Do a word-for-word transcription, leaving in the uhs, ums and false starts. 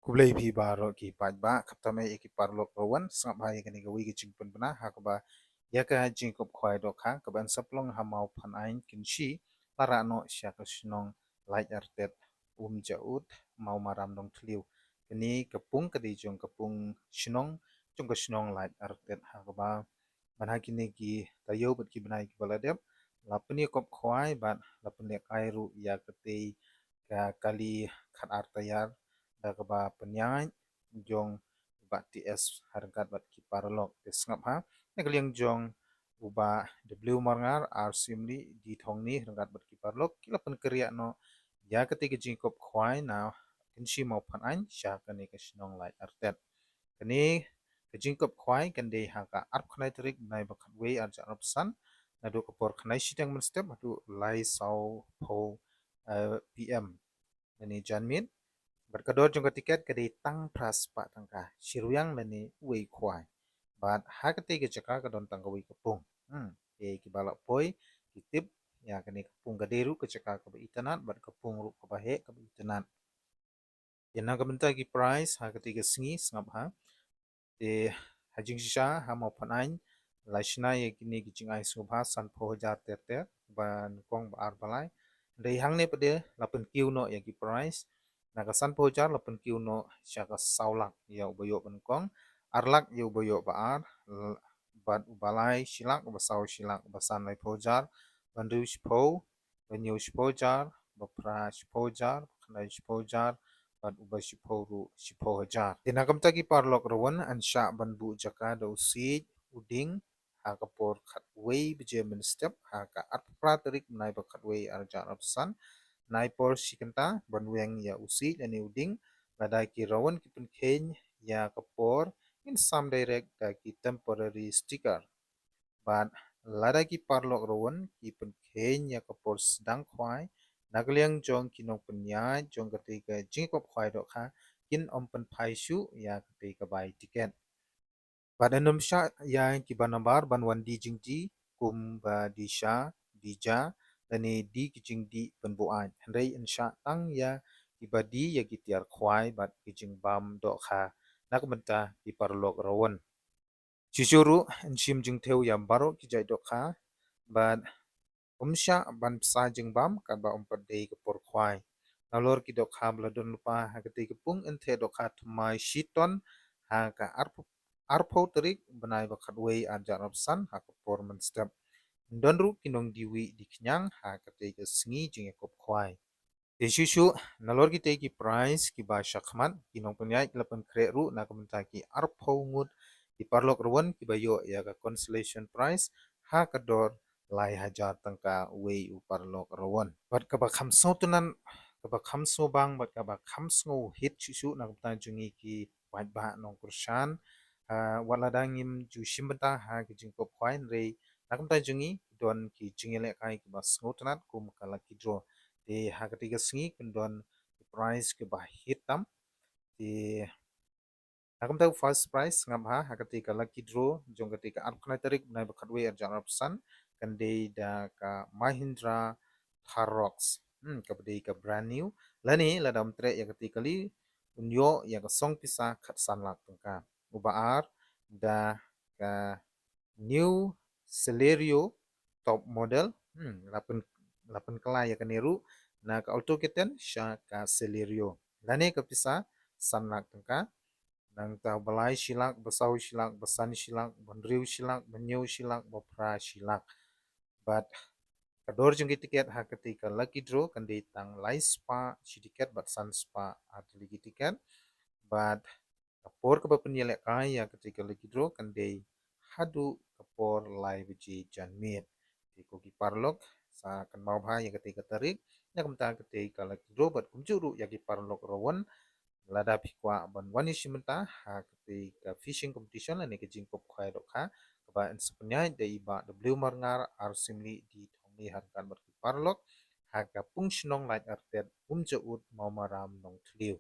Khublei phi baroh ki paidbah, khamtam eh ïa ki paralok rawan, sngap bha ïa kane kawei ka jingpynbna ha kaba ïa ka jingkup khwai dohkha kaba yn sa pynlong ha Mawphanaiñ, Kynshi, la rah noh sha ka shnong Laitartet, Umjaud, Mawmaram, Nongthliew. Kane ka pung ka dei jong ka pung shnong jong ka shnong Laitartet ha kaba man ha kine ki taïew bad ki bnai kiba la dep la pynïakop khwai bad la pynlehkai ruh ïa katei ka kali khatar taïar da kaba pynïaid jong u Bah T S ha ryngkat bad ki paralok. Te sngap bha na ka liang jong u Bah W Marngar, R Syiemlieh, D Thongni ha ryngkat bad ki paralok ki la pynkynriah noh ïa katei ka jingkup khwai na Kynshi, Mawphanaiñ sha kane ka shnong Laitartet. Kane ka jingkup khwai kan dei ha ka arphew khyndai tarik bnai ba khatwei arhajar arphew san, naduh ka por khyndai shiteng mynstep haduh lai saw phew, eh, P M lane janmiet. Bad ka dor jong ka tiket ka dei tang phra spah tyngka, shi rynieng lane uwei khwai. Bad ha katei ka jaka ka don tang kawei ka pung. Hmm, te kiba la poi ki tip ïa kane ka pung, ka dei ruh ka jaka kaba itynnad bad ka pung ruh kaba heh kaba itynnad. Ïa na ka bynta ki prize ha katei ka sngi, sngap bha. Te ha jingshisha ha Mawphanaiñ la shna ïa kine ki jingai sngewbha sanphew hajar ter ter, ba nyngkong, ba ar, ba lai. Hynrei hangne pat de la pynkiew noh ïa ki prize. Na ka sanphew hajar la pynkiew noh sha ka saw lak ïa uba ïoh ba nyngkong, ar lak ïa uba ïoh ba ar, l-, bad uba lai shi lak, uba saw shi lak, uba san laiphew hajar, ba hynriew shiphew, ba hynñiew shiphew hajar, ba phra shiphew hajar, ba khyndai shiphew hajar, bad uba shiphew ruh shiphew hajar. Te na ka bynta ki paralok rawan, yn shah ban buh jaka da u siej u dieng ha ka por khatwei baje mynstep ha ka arphew phra tarik bnai ba khatwei arhajar arphew san. Nai por shi kynta ban weng ïa u siej lane u dieng. Lada ki rawan ki pynkheiñ ïa ka por, ngin sam direct da ki temporary sticker. Bad lada ki paralok rawan ki pynkheiñ ïa ka por sdang khwai, na ka liang jong ki nongpynïaid jong katei ka jingkup khwai dohkha kin ym pynphai shuh ïa katei ka bai tiket. Bad yn ym shah ïa kiba nambar ban wan die jingdie, kum ba die sha, die ja, lane die ki jingdie pynbuaid. Hynrei yn shah tang ïa kiba die ïa ki tiar khwai bad ki jingbam dohkha na ka bynta ki paralok rawan. Shuh shuh ruh yn shim jingthew ïa baroh ki jait dohkha bad ym shah ban pynsa jingbam katba ym pat dei ka por khwai. Nalor ki dohkha ba la don lypa ha katei ka pung, yn theh dohkha thymmai shi ton ha ka arphew, arphew tarik bnai ba khatwei arhajar arphew san ha ka por mynstep. Yn don ruh ki nongdie wieh die khñiang ha katei ka sngi jingïakup khwai. Te shuh shuh, nalor kitei ki prize kiba shakhmat, ki nongpynïaid ki la pynkhreh ruh na ka bynta ki arphew ngut ki paralok rawan kiba ïoh ïa ka consolation prize ha ka dor lai hajar tyngka uwei u paralok rawan. Bad kaba kham sngewtynnat, kaba kham sngewbang bad kaba kham sngewhit shuh shuh na ka bynta jong ngi ki paidbah nongkyrshan, ah, wat lada ngim ju shim bynta ha ki jingkup khwai, hynrei na ka bynta jong ngi don ki jingïalehkai kiba sngewtynnat kum ka lucky draw. Te ha katei ka sngi kan don ki prize kiba hit tam. Te na ka bynta u first prize, sngap bha, ha katei ka lucky draw jong katei ka arphew khyndai tarik bnai ba khatwei arhajar arphew san, kan dei da ka Mahindra Thar Roxx. Hmm, kaba dei ka brand new. Lane lada ym treh ïa katei kali, un ïoh ïa ka song pisa khatsan lak tyngka. Uba ar da ka new Celerio top model. Hmm, la pyn, la pynkylla ïa kane ruh na ka Alto K ten sha ka Celerio. Lane ka pisa san lak tyngka. Nangta ba lai shi lak, ba saw shi lak, ba san shi lak, ba hynriew shi lak, ba hynñiew shi lak, ba phra shi lak. Bad ka dor jong ki tiket ha katei ka lucky draw kan dei tang lai spah shi tiket bad san spah ar tylli ki tiket. Bad ka por kaba pynïalehkai ïa katei ka lucky draw kan dei haduh ka por lai baje janmiet. Te ko ki paralok, sa kynmaw bha ïa katei ka tarik na ka bynta katei ka lucky draw, bad kumjuh ruh ïa ki paralok rawan, lada phi kwah ban wan ïashim bynta ha katei ka fishing competition lane ka jingkup khwai dohkha kaba yn sa pynïaid da i Bah W Marngar, R Syiemlieh, D Thongni ha ryngkat bad ki paralok ha ka pung shnong Laitartet, Umjaud, Mawmaram, Nongthliew.